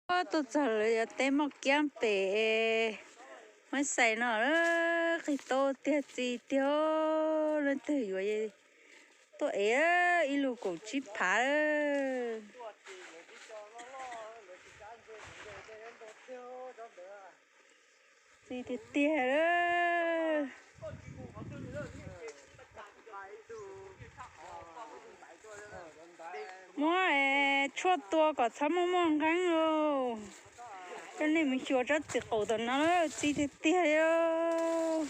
Tuaj txog lawv yuav teb moj kiab pem Maiv Xais no, qig tau tiag txi tiag. Leej twg yuav tuaj ev ib lub kaum tsib phav. Txi tiag tiag. Muab tshuaj tua kom txhob muaj muaj nqeeb lauj. Coj nej mus xyuas tsob txiv qaum tom no, txi tiag tiag.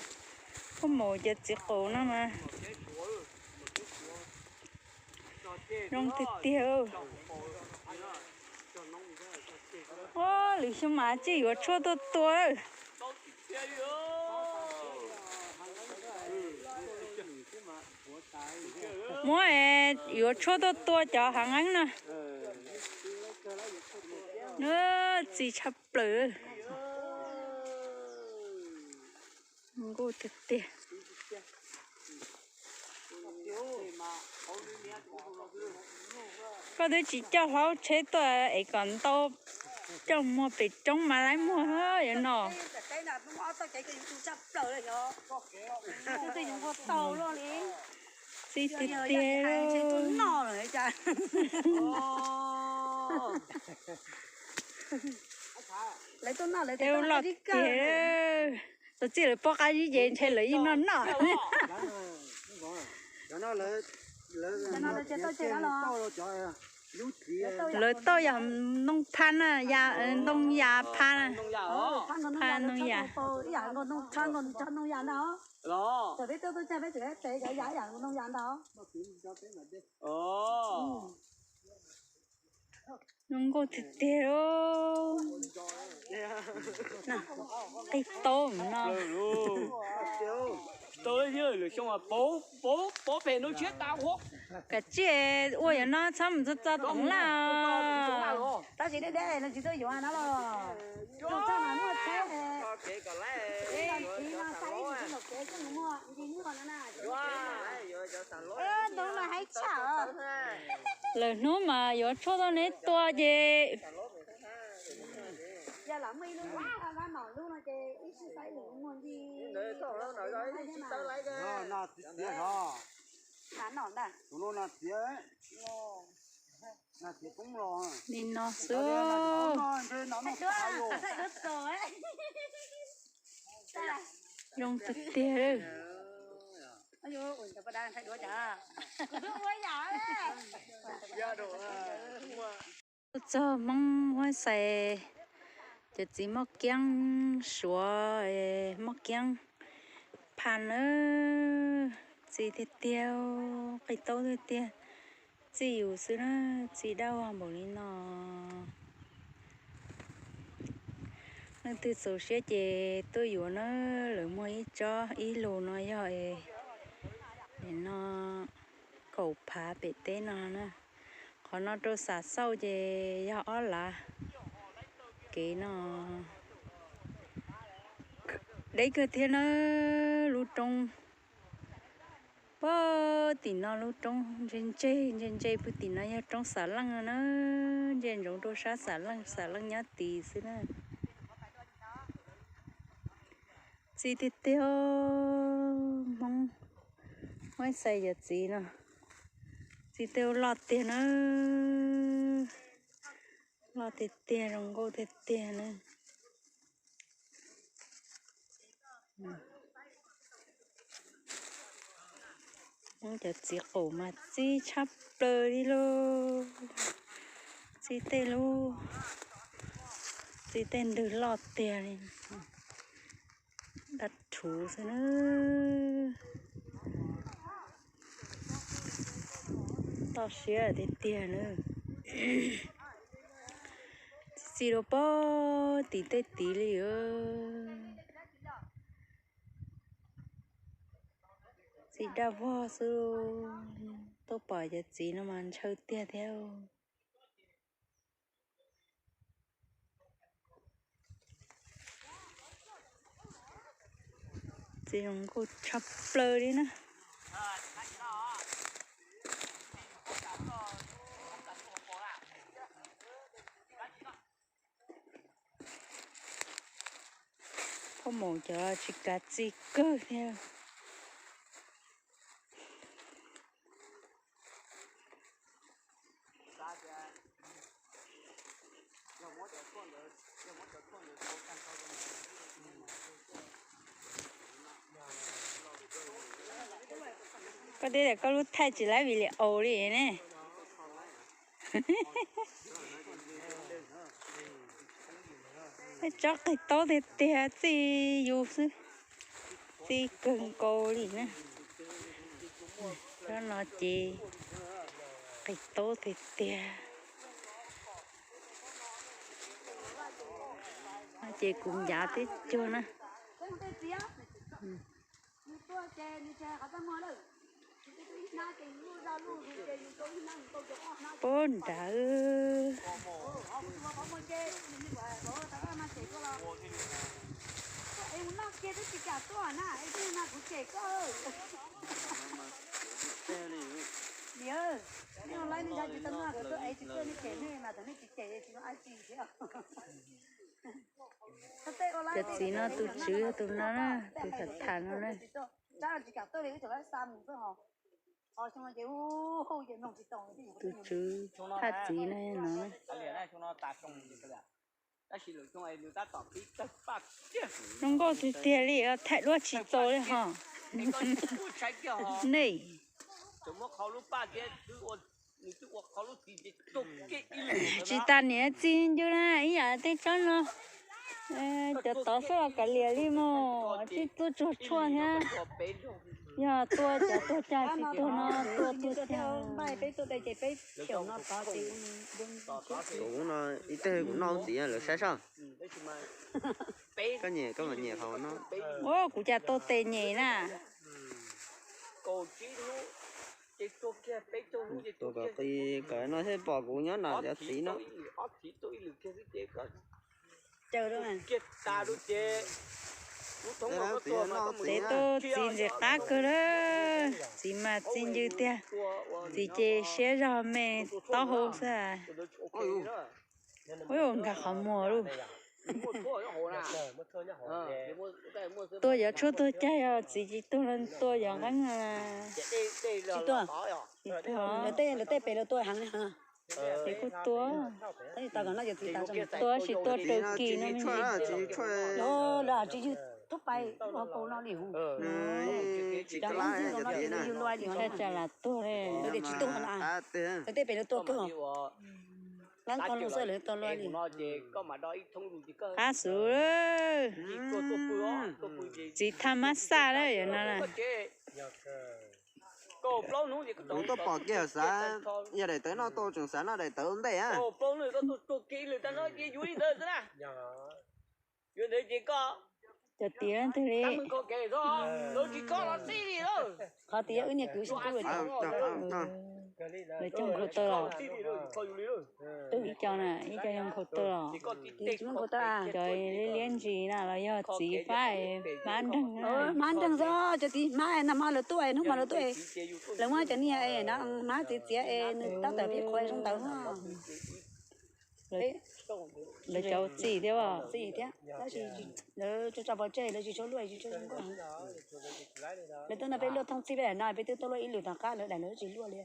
Koj mus cov txiv qaum no mas zoo tiag tiag. Lwm xyoo mas tsij yuav tshuaj tuaj tua. Muab yuav tshuaj tuaj tua cov hav nqeeb no. Txi tshaj plaws. Nkuj tiag tiag. Koj twb tsis coj hlob tsheb tuaj es kom ntau, coj muag pem roob mas laib muag yuav no. Txi tiag tiag. Lawv tuaj noj lawv tias loj tiag. Txi lawv poob qab zib ces ntshe lawv yeej noj noj. Lawv tauj yog ntoo phab na, ntoo yas phab na. Phab ntoo yas. Zoo nkauj tiag tiag. Qig taub no. Kav tsij ua yam no txhob mus txog txog toov laj. Tab sis deb deb no tsis tuaj yuav no los. Ntoo mas haib tshaj. Lwm hnub mas yuav tshuaj tuaj neb tua ces. Li no xwb. Zoo tiag tiag. Tuaj txog Hmoob Huab Xais, cov txiv moj kiab suav, moj kiab pha na, txi tiag tiag, qig taub tiag tiag, txi yus xwb na, txi dab vog npaum li no. Leej twg txaus siab ces tuaj yuav na, lawv muag ib tsob ib lus no yog no kaum phav pem teb no na. Qhov no rau Xam Xauj ces yog ob lav kev no. Deb kawg thiab na, lub roob puag tim no lub roob ntse ntse ntse ntse puag tim no yog roob Xam Leej na, ntsia ntsoov rau sab Xam Leej, Xam Leej nyob tid xwb na. Txi tiag tiag, Hmoob Huab Xais cov txiv no, txi tiag loj tiag na, loj tiag tiag, zoo nkauj tiag tiag na. Hmoob cov txiv qaum mas txi tshaj plaws li lauj. Txi tej lub, txi tej ntug loj tiag li. Dab rhuv xwb na. Toj siab tiag tiag na. Txi rau puag tim tej tid li. Txi dab vog xwb, tuaj pom cov txiv no mas ntshaw tiag thiab. Txiv zoo nkauj tshaj plaws li na. Koj mus cov tsis kav txi kawg thiab. Koj twb tias koj lub thaij tsis laib video li ne. Tsob qis taub tiag tiag, txi yus xwb, txi kawg nkaus li na. Tsob no ces qis taub tiag tiag. No ces kuv ncav tib cuag na. Pab nrad. Cov txiv no tus tswv yog tus no na, tus tham tham no na. Tus tswv thaj txiv no no. Zoo nkauj tiag tiag li, thaij duab tsis txaus li ho. Nej tsis tas niam txiv ncw na, ib yam tej tsob no, cov tod xwb los kav liam li mog, tsis tuaj tsuag tshuaj thiab. Yog tua cov tuag cag tsis tuag no tua tuag cag. Kuv no ib teg kuv noj ntxiv lawv saib soj. Koj nyiam koj mam nyiam qhov no. Ua kuv cas tau tes nyem na. Tua kom qis kom no thiaj pom kuv nyob nram cov txiv no. Txiv tus txiv ntxim qab kawg lawm, txiv mas txi ncw tiag, txiv ces siab zog me taub hau xwb. Ua nkag qhov muag lauj. Tua yov tshuaj tuag cag, yog txiv tsis tuag no tua yov nqeeb. Tsis tuag. Lawv tej pem lawv tua heev li. Pem kuj tua. Tua tsis tua raws kis no. Lawv tsis yug tub pais ua pau no li hu. Tsis yug lua li. Tshaj tsam lam tuag li. Lawv tias tsis tuag na. Lawv tej pem lawv tua kawg. Lab ko lus xwb lawv tua lua li. Qab xwb. Txiv thaj mab xaj lawm yog no na. Kuv tuaj pom kiag xav, yog daim tawv noj tau tseem xav noj daim tawv ntej a. Cov tiav twg li. Qhov tiav wb niag kwv tsis kub. Lawv cog nkhaus taw los. Twb ib co na, ib co yog nkhaus taw los. Cov liab liab ntsis na los yog txiv fab hmab nreeg. Hmab nreeg xwb, cov txiv hmab nag hmo lawv tuaj, hnub hmo lawv tuaj, lawv muab cov niag hmab txiav txiav es nws tab tom pib qhuav zoo ntawd. Lawv cov txi thiab os. Txi thiab, tab sis lawv tso tso pov tseg, lawv tsis tshua luaj, tsis tshua zoo nkauj. Lawv tuaj no peb luaj thooj txhij peb no, peb twb tuaj luaj ib lwm tom qab, lawv daim lawv tsis luaj li.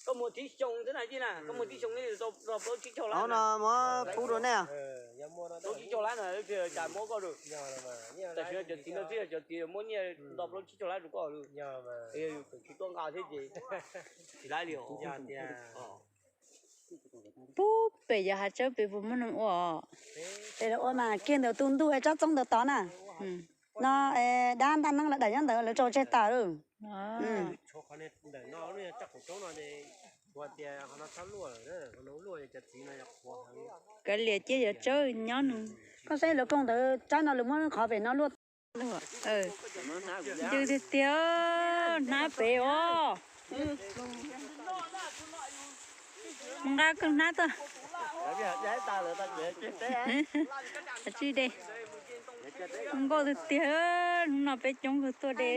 Koj muag tib xyoo xwb na, koj muag tib xyoo no muab pub rau nej. Plaub tsib caug lab na, cas muab koj rau. Tam sim no cov txiv no twb yog cov txiv muab nyiaj nto plaub tsib caug lab rau koj lawm. Yog tsis tuaj nqa thiab ces tsis laib li os. Pub pem yov hav tsawb pem puas muaj neeg ua? Pem lawv ua mas kiag ntawm tus ntug tsob txoob ntawd tod na. No dab ntaj neeb lawv daim nyob ntawd lawv tso tseg tas lawm. Kav liam cia yov tsawb nyob nws. Koj saib lawv koog ntawd tsab no lawv muab qhov pem no luaj. Ncw tiag tiag, hnab pem os. Mus nqa kawg hnab tuaj. Tsis de. Nkauj tiag tiag, hnub no peb coob kawg tuaj de.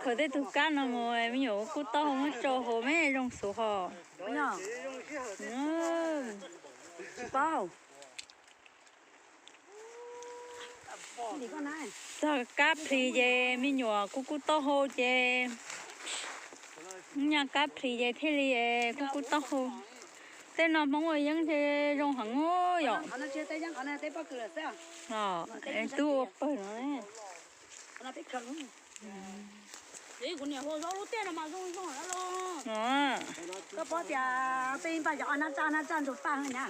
Khaws tej tug kab no mus me nyuam, kuj taub hau muab tsau hauv me zoo xwb hos. Tsis paub. Txog kab plis ces me nyuam kuj kuj taub hau ces, nyaj kab plis ces thiaj li kuj kuj taub hau. Tej no Hmoob ua yeeb ces zoo heev yom. Tub ua pawg no. Koj paub tias peb npaj cov nab tsaj, nab tsaj ntsuag paj na.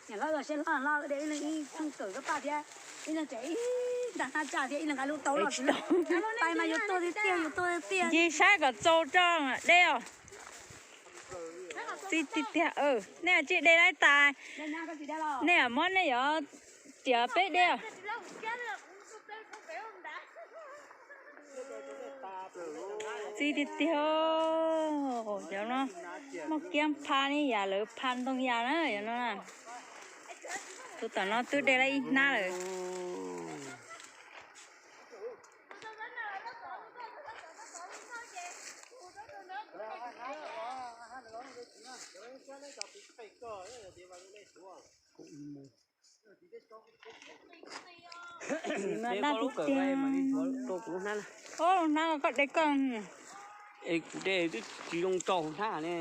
Niam hlob los siab hlob los de ib leeg ib kawm koj paj thiab, ib leeg tseem ib nta nab tsaj thiab ib leeg nqa lub taub los. Paj mas yuav tuag tiag tiag, yuav tuag tiag. Ncig saib kom txaus rau de os. Txi tiag tiag, nej tsis de laib tas, nej muab nej yuav tias peb de. Txi tiag tiag, cov no Moj Kiab pha li yam lawv pha ntoo yas na, cov no. Tus tom no twb de lawm ib hnab lawm. Hnab koj de koj. Kuv de twb tsis zoo tau hnab ne.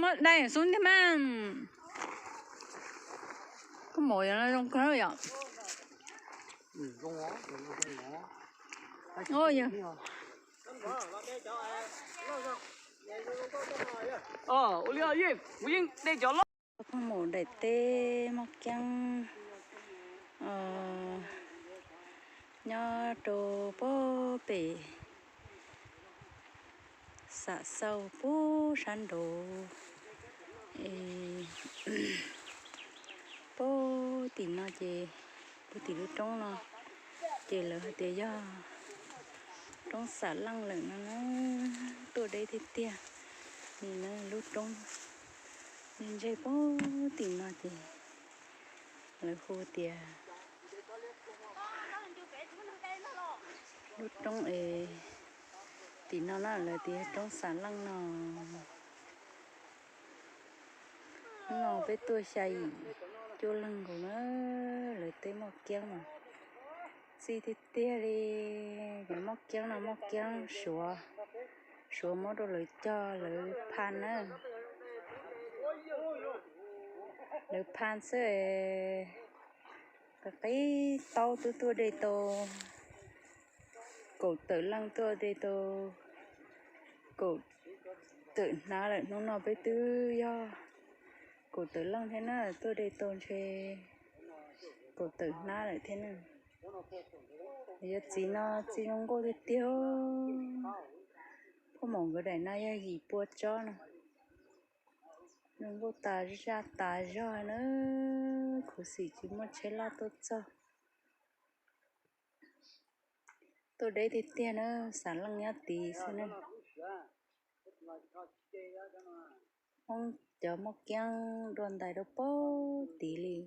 Muab dai xub ntiag mas. Koj mov yog no zoo kawg yom. Ua li kuv yeej de cov loj. Phooj maum daim teb Moj Kiab nyob rau pem Xam Xaus puag sab nraud. Puag tim no ces, puag tim lub roob no ces lawv hais tias yog roob Xam Leej lawm no na. Tuaj deb tiag tiag li na. Lub roob ntseg puag tim no ces lawv hu tias lub roob es tim no na lawv tias roob Xam Leej no. Hnub no peb tuaj xya yim cuaj leeg nkaus na. Lawv teb Moj Kiab mas txi tiag tiag li. Cov Moj Kiab no Moj Kiab Suav, Suav muab rau lawv cog lawv pha na. Lawv pha xwb. Qib taub twb tuaj de tau kaum tawm leej, tuaj de tau kaum tawm hnab lawm. Hnub no peb twb yog kaum tawm leej thiab na, tuaj de tau ntshe kaum tawm hnab lawm thiab na. Yog txiv no txi zoo nkauj tiag tiag. Phooj maum nkawd daim no yog yim pua tsob no. Zoo nkauj tas zaj tas zog na. Khuv xim tsis muaj tsheb laj tuaj txog. Tuaj deb tiag tiag na, Xam Leej nyob tid xwb na. Hmoob cov Moj Kiab dua ntais rau puag tid li,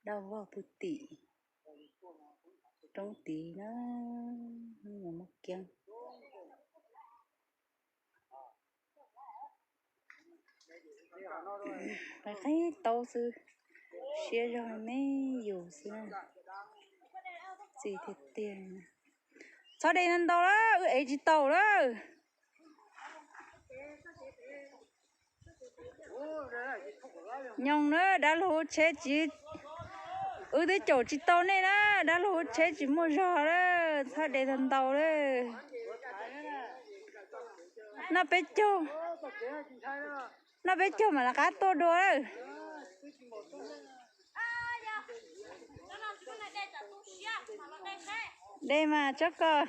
dab vog puag tim roob tid na. Moj Kiab qib taub xwb, siab zog me yus xwb na. Txi tiag tiag. Txhob de ntau lawm, wb ev tsis tau lawm. Nyoog na, dab laug hub tsheb tsis, wb twb caum tsis tau nej na, dab laug hub tsheb tsis muaj zog lawm, txhob de tau ntau lawm. Noj peb caug, noj peb caug mam rov qab tuaj dua lawm. De mas tsob koj.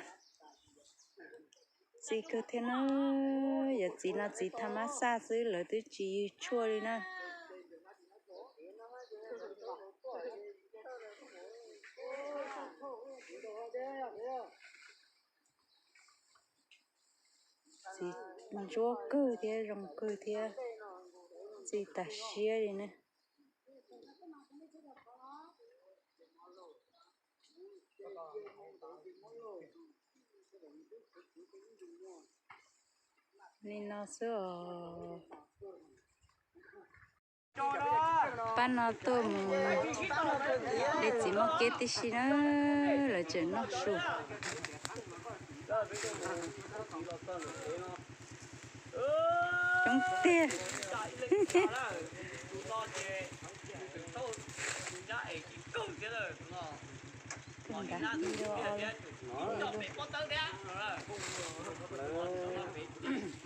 Txi kawg thiab na, yog txiv no txiv tha mab xaj xwb, lawv twb tsis yws tshuaj li na. Txiv ntsuab kawg thiab zoo kawg thiab, txi Tij tas siab li na. Li no xwb os. Pab no tuaj mus de txiv moj keb tib si na, lawv tseem noj su. Coob tiag.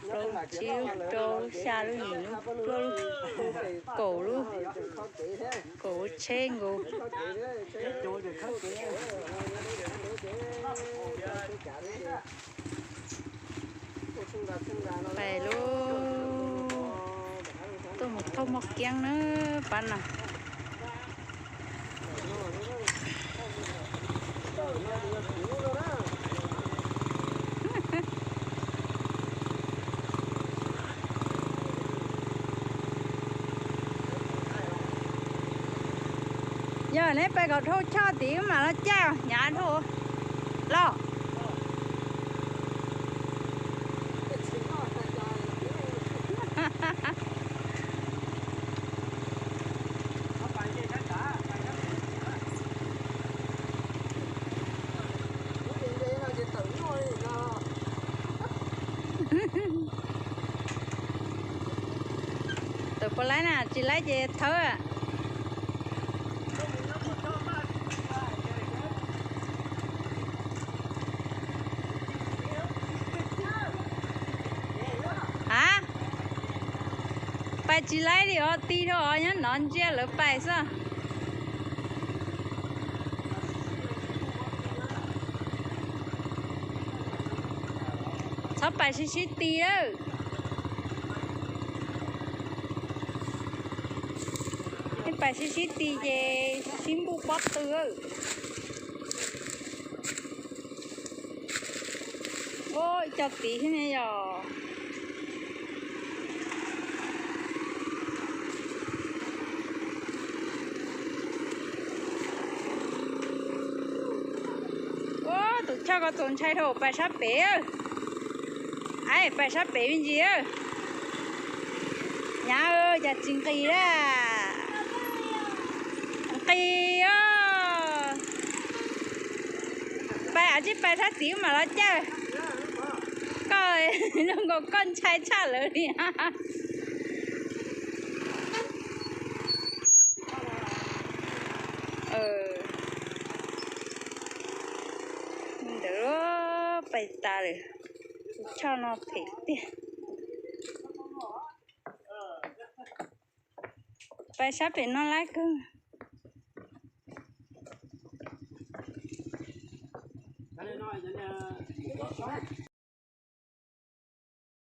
Rau tsib lub, rau lub, xya lub, yim lub, plaub lub, kaum lub, kaum lub tsheb nkaus. Pais lub, tuaj mus thauj moj keeb na pab no. Yog neb pais kom dhau choj tid mam los caij, hnyav dhau los. Tawm puas laib na, tsis laib ces thawb. A, pais tsis laib li os, ti dhau os, nyob nov ntsia lawv pais xwb. Txhob pais sib sib ti lawm. Pais sib sib ti ces sib npuj pob tw. Ua ib co tid thiab ne yom. Ua tus choj ko txaus ntshai dhau, pais sab pem. Aib, pais sab pem me ntsis. Nyav, cas tsis nqis la? Nqis os. Pais, tsij pais sab tid mam los caij. Koj zoo nkaus koj ntshai tshaj lawv li. Ntawd pais tas lawm. Tus choj no phem tiag. Pais sab pem no lab kawg.